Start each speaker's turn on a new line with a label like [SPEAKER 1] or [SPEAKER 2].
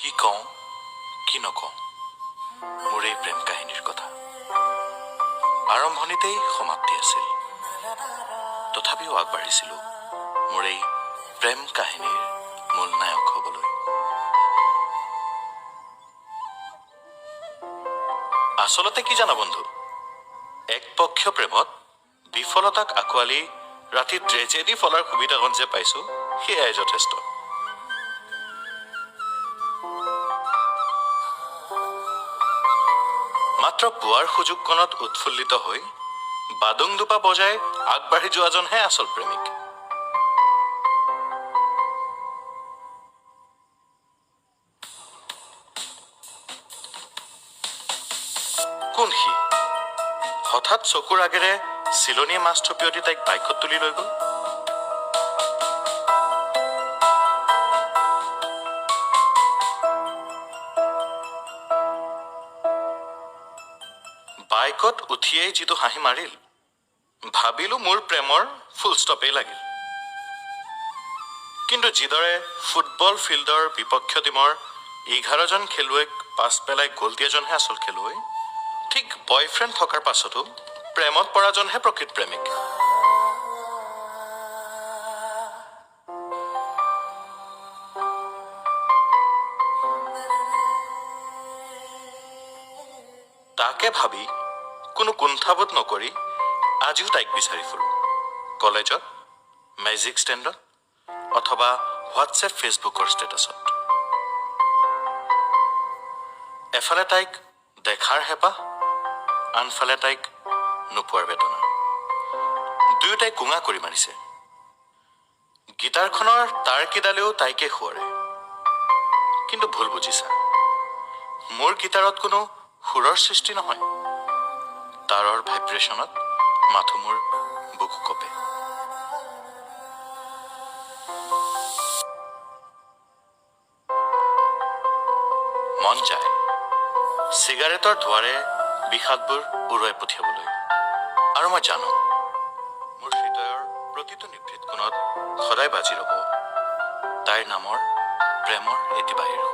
[SPEAKER 1] কি কওঁ কি নকওঁ, মোৰ এই প্ৰেম কাহিনীৰ কথা আৰম্ভণিতেই সমাপ্তি আছিল। তথাপিও আগবাঢ়িছিলোঁ মোৰ এই প্ৰেম কাহিনীৰ মূল নায়ক হ'বলৈ। আচলতে কি জানা বন্ধু, একপক্ষীয় প্ৰেমত বিফলতাক আঁকোৱালি ৰাতি ট্ৰেজেডি ফলাৰ সুবিধাকণ যে পাইছো, সেয়াই যথেষ্ট। মাত্ৰ পোৱাৰ সুযোগকণত উৎফুল্লিত হৈ বাদুং দুপা বজাই আগবাঢ়ি যোৱাজনহে আচল প্ৰেমিক। কোন সি? হঠাৎ চকুৰ আগেৰে চিলনীয়ে মাছ থপিয়াই দি তাইক বাইকত তুলি লৈ গ'ল। বাইকত উঠিয়েই যিটো হাঁহি মাৰিল, ভাবিলো মোৰ প্ৰেমৰ ফুল ষ্টপেই লাগিল। কিন্তু যিদৰে ফুটবল ফিল্ডৰ বিপক্ষ টীমৰ 11জন খেলুৱৈক পাছ পেলাই গ'ল দিয়াজনহে আচল খেলুৱৈ, ঠিক বয়ফ্ৰেণ্ড থকাৰ পাছতো প্ৰেমত পৰাজনহে প্ৰকৃত প্ৰেমিক। তাকে ভাবি কোনো কুণ্ঠাবোধ নকৰি আজিও তাইক বিচাৰি ফুৰোঁ, কলেজত, মেজিক ষ্টেণ্ডত অথবা হোৱাটছএপ, ফেচবুকৰ ষ্টেটাছত। এফালে তাইক দেখাৰ হেঁপাহ, আনফালে তাইক নোপোৱাৰ বেদনা, দুয়োটাই কোঙা কৰি মাৰিছে। গীটাৰখনৰ তাঁৰকেইডালেও তাইকে সোঁৱৰে। কিন্তু ভুল বুজিছা, মোৰ গীটাৰত কোনো সুৰৰ সৃষ্টি নহয়। তাঁৰৰ ভাইব্ৰেশ্যনত মাথো মোৰ বুকু কঁপে। মন যায় চিগাৰেটৰ ধোঁৱাৰে বিষাদবোৰ উৰুৱাই পঠিয়াবলৈ। আৰু মই জানো, মোৰ হৃদয়ৰ প্ৰতিটো নিভৃত কোণত সদায় বাজি ৰ'ব তাইৰ নামৰ প্ৰেমৰ এটি বাহিৰ।